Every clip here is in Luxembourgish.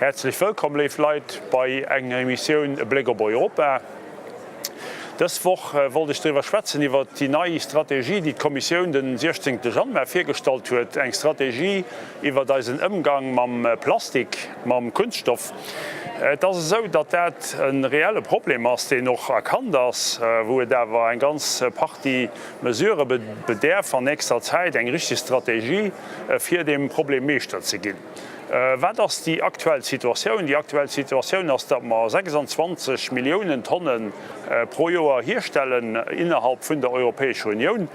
Häerzlech wëllkomm, léif Leit, bei enger Emissioun E Bléck op Europa. Dës Woch wollt ech driwwer schwätzen, iwwer déi nei Strategie, déi d'Kommissioun den 16 Januar virgestallt huet. Eng Strategie iwwert eisen Ëmgang mam Plastik, mam Kunststoff. Et ass esou, datt dat e reelle Problem ass, deen och erkannt ass, wou et awer eng ganz Partie Mesurë bedäerf an nächster Zäit, eng richteg Strategie, fir deem Problem Meeschter ze ginn. Wat ass déi aktuell Situatioun? Déi aktuell Situatioun ass, datt mer 26 Milliounen Tonne pro Joer hierstellen innerhalb vun der Europäescher Unioun.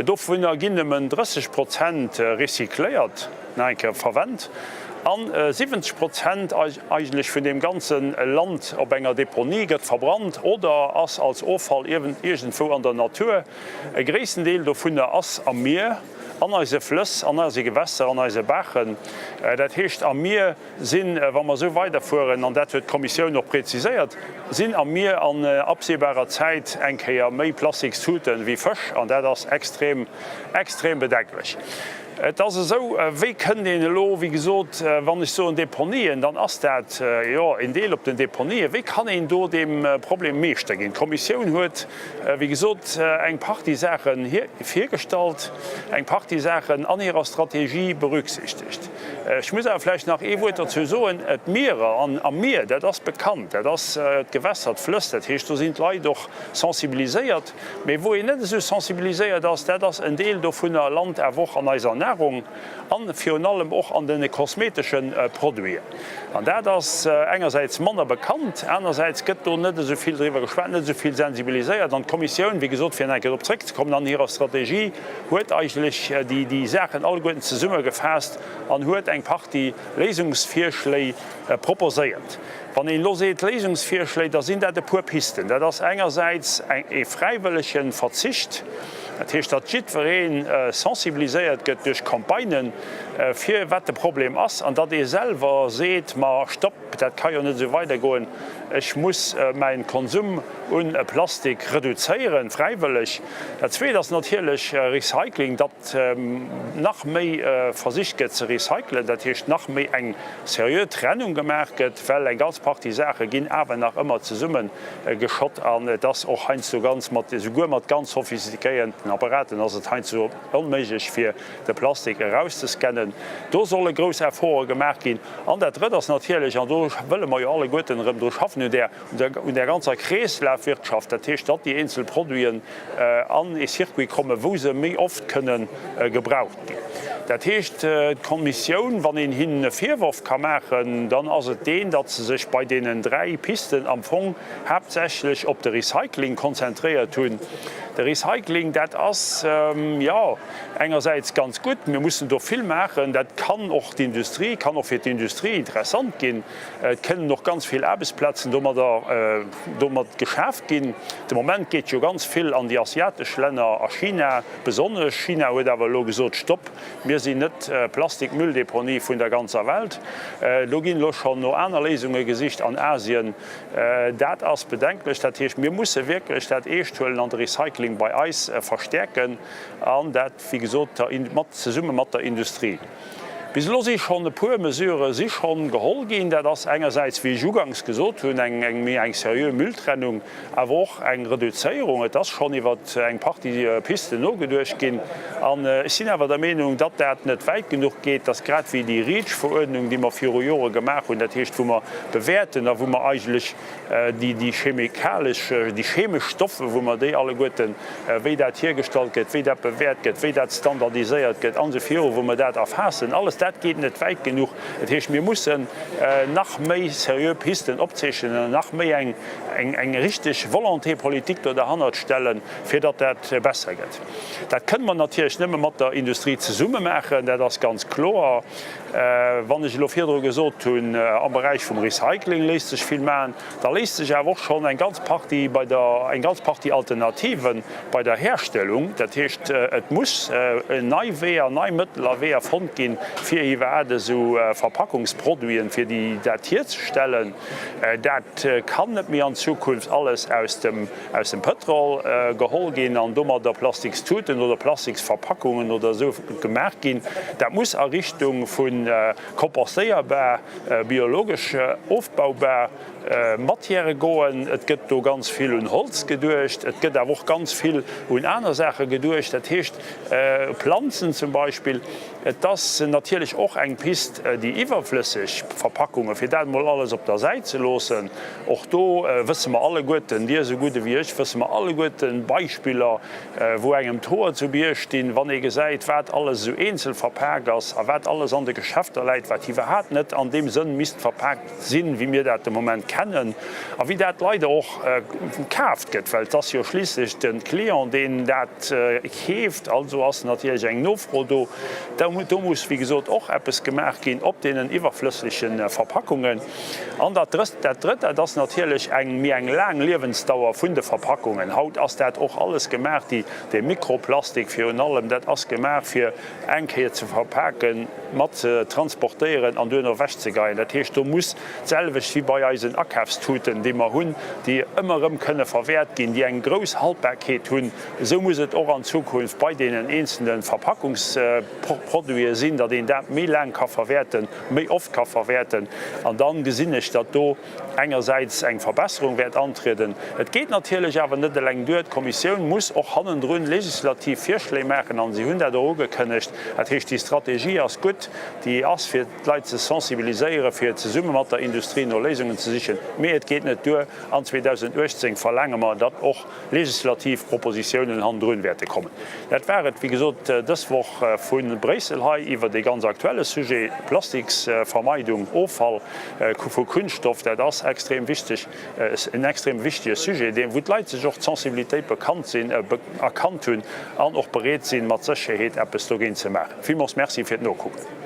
Dovunner ginn nëmmen 30 Prozent recycléiert, nach eng Kéier verwennt, a 70 Prozent eigentlech vun deem ganze Land op enger Deponie gëtt verbrannt oder ass als Offall iergendwou an der Natur. E gréissten Deel dovunner ass am Mier. An eise Flëss, an eise Gewässer, an eise Baachen. Dat heescht, a mir sinn, wa mer esou weiderfueren, an dat huet d'Kommissioun och präziséiert, sinn am Mier an absehbarer Zäit eng Kéier méi Plastikstuten wéi Fësch. An dat ass extrem, extrem bedenklech. Et ass esou, wéi kënnt een elo, wéi gesot, wann ech soen Deponien, dann ass dat jo en Deel op den Deponien, wéi kann een do deem Problem Meeschter ginn? D'Kommissioun huet, wéi gesot, eng Partie Saache virgestallt, eng Partie Saachen an hirer Strategie berücksichtegt. Ech muss awer vläicht nach ee Wuert dozou soen, D'Mierer an am Mier, dat ass bekannt, dat ass d'Gewässer, d'Flëss, dat heescht, do sinn d'Leit och sensibiliséiert. Mee wou een net esou sensibiliséiert ass, dat ass en Deel dovunner lant awer och an eiser Nahrung an virun allem och an de kosmetesche Produiten. An dat ass engersäits manner bekannt, anersäits gëtt do net esou vill driwwer geschwat, net esou vill sensibiliséiert. An d'Kommissioun, wéi gesot, fir nach eng Kéier drop zréckzekommen, an hirer Strategie huet eigentlech déi Saachen alleguerten zesummegefaasst an huet eng Partie Léisungsvirschléi proposéiert. Wann een elo seet Léisungsvirschléi, da sinn dat e puer Pisten. Dat ass engersäits ee fräiwëllege Verzicht, dat heescht, datt jiddweree sensibiliséiert gëtt duerch Campagnen, fir wat de Problem ass, an datt ee selwer seet, ma stopp, dat ka jo net esou weidergoen, ech muss mäi Konsum u Plastik reduzéieren, fräiwëlleg. Dat Zweet ass natierlech Recycling, datt nach méi versicht gëtt ze recyclen, dat heescht nach méi eng seriö Trennung gemaach gëtt, well eng ganz Partie Saache ginn awer nach ëmmer zesumme geschott an et ass och heiansdo ganz mat, esouguer mat ganz sophistiquéierten Apparaten ass et heiansdo onméiglech fir de Plastik erauszescannen. Do solle grouss Efforte gemaach ginn. An dat Drëtt ass natierlech, an do wëlle mer jo alleguerten erëm dru schaffen, un där, un där ganzer Kreeslafwirtschaft, dat heescht, datt déi eenzel Produiten an ee Circuit kommen, wou se méi oft kënne gebraucht ginn. Dat heescht, d'Kommissioun, wann een hinnen e Virworf ka maachen, dann ass et deen, datt se sech bei deenen 3 Pisten am Fong haaptsächlech op de Recycling konzentréiert hunn. De Recycling, dat ass, jo, engersäits ganz gutt, mir mussen do vill maachen, dat kann och d'Industrie, kann och fir d'Industrie interessant ginn. Et kënnen och ganz vill Aarbechtsplazen domadder domat geschaaft ginn. De Moment geet jo ganz vill an déi asiatesch Länner, a China besonnesch. China huet awer elo gesot, Stopp, mir sinn net d'Plastikmülldeponie vun der ganzer Welt. Do ginn elo schonn no aner Léisunge gesicht an Asien. Dat ass bedenklech. Dat heescht, mir musse wierklech dat eescht huelen an de Recycling bei eis verstäerken an dat, wéi gesot, mat zesumme mat der Industrie. Bis elo si schonn e puer Mesurë si schonn geholl ginn. Dat ass engersäits, wéi ech uganks gesot hunn, eng eng méi eng seriö Mülltrennung, awer och eng Reduzéierung. Et ass schonn iwwer eng Partie Pisten nogeduecht ginn. An ech sinn awer der Meenung, datt dat net wäit genuch geet, datt grad wéi déi REACH-Veruerdnung, déi mer viru Jore gemaach hunn, dat heescht wou mer bewäerten a wou mer eigentlech déi chemikalesch, déi chemesch Stoffe, wou mer déi alleguerten, wéi dat hiergestallt gëtt, wéi dat bewäert gëtt, wéi dat standardiséiert gëtt an esou viru, wou mer dat erfaassen, alles dat geet net wäit genuch. Dat heescht, mir mussen nach méi seriö Pisten opzeechnen an nach méi eng, eng richteg Volonté politique do derhannert stellen, fir datt dat besser gëtt. Dat kënne mer natierlech nëmme mat der Industrie zesumme maachen, dat ass ganz kloer. Wann ech elo virdru gesot hunn, am Beräich vum Recycling léisst sech vill maachen, da léisst sech awer och schonn eng ganz Partie bei der, eng ganz Partie Alternative bei der Herstellung. Dat heescht, et muss nei Weeër, nei Mëttel a Weeër fonnt ginn, fir iwwerhaapt esou Verpackungsproduiten, fir déi dat hierzestellen. Dat kann net méi an. Zukunft alles aus dem, aus dem Pëtrol geholl ginn an domadder Plastikstuten oder Plastiksverpackungen oder esou gemaach ginn. Dat muss a Richtung vu kompostéierbar, biologesch ofbaubar Matièrë goen. Et gëtt do ganz vill un Holz geduecht, et gëtt awer och ganz vill un aner Saache geduecht, dat heescht Planzen zum Beispill. Et ass natierlech och eng Pist, déi iwwerflësseg Verpackunge, fir dat emol alles op der Säit ze loossen. Och do wësse mer alleguerten, Dir esou gutt ewéi ech, wësse mer alleguerten Beispiller, wou engem d'Hoer zu Bierg stinn, wann ee gesäit, wat alles esou eenzel verpak ass a wat alles an de Geschäfter läit, wat iwwerhaapt net an deem Sënn misst verpaakt sinn, wéi mir dat de Moment kennen a wéi dat leider och kaaft gëtt, well et ass jo schliisslech de Client, deen dat keeft, also ass natierlech eng Nofro do. Do muss, wéi gesot, och eppes gemaach ginn op deenen iwwerflëssleche Verpackungen. An dat Drëtt, dat ass natierlech eng méi eng laang Liewensdauer vun de Verpackungen. Haut ass dat och alles gemaach, déi, dee Mikroplastik virun allem, dat ass gemaach fir eng Kéier ze verpaken, mat ze transportéieren an duerno ewechzegeien. Dat heescht, do muss d'selwecht wéi bei eisen Akafstuten, déi mer hunn, déi ëmmer erëm kënne verwäert ginn, déi eng grouss Haltbarkeet hunn, esou muss et och an Zukunft bei deenen eenzelne Verpackungsproduite sinn, datt een dat méi laang ka verwäerten, méi oft ka verwäerten. An da gesinn ech, datt do engersäits eng Verbesserung wäert antrieden. Et geet natierlech awer net eleng duer. D'Kommissioun muss och hannendrun legislativ Virschléi maachen, an si hunn dat och ugekënnegt. Dat heescht, déi Strategie ass gutt, déi ass fir d'Leit ze sensibiliséieren, fir zesumme mat der Industrie no Léisungen ze sichen, mee et geet net duer. An 2018 verlaange mer, datt och legislativ Propositiounen hannendrun wäerte kommen. Dat war et, wéi gesot, dës Woch vu Bréissel hei iwwert ee ganz aktuelle Sujet, Plastiksvermeidung, Offall vu Kunststoff. Dat ass extrem wichteg, en extrem wichtege Sujet, dee wou d'Leit sech och d'Sensibilitéit bekannt sinn, erkannt hunn an och bereet sinn, mat Sécherheet eppes dogéint ze maachen. Villmools Merci fir d'Nokucken.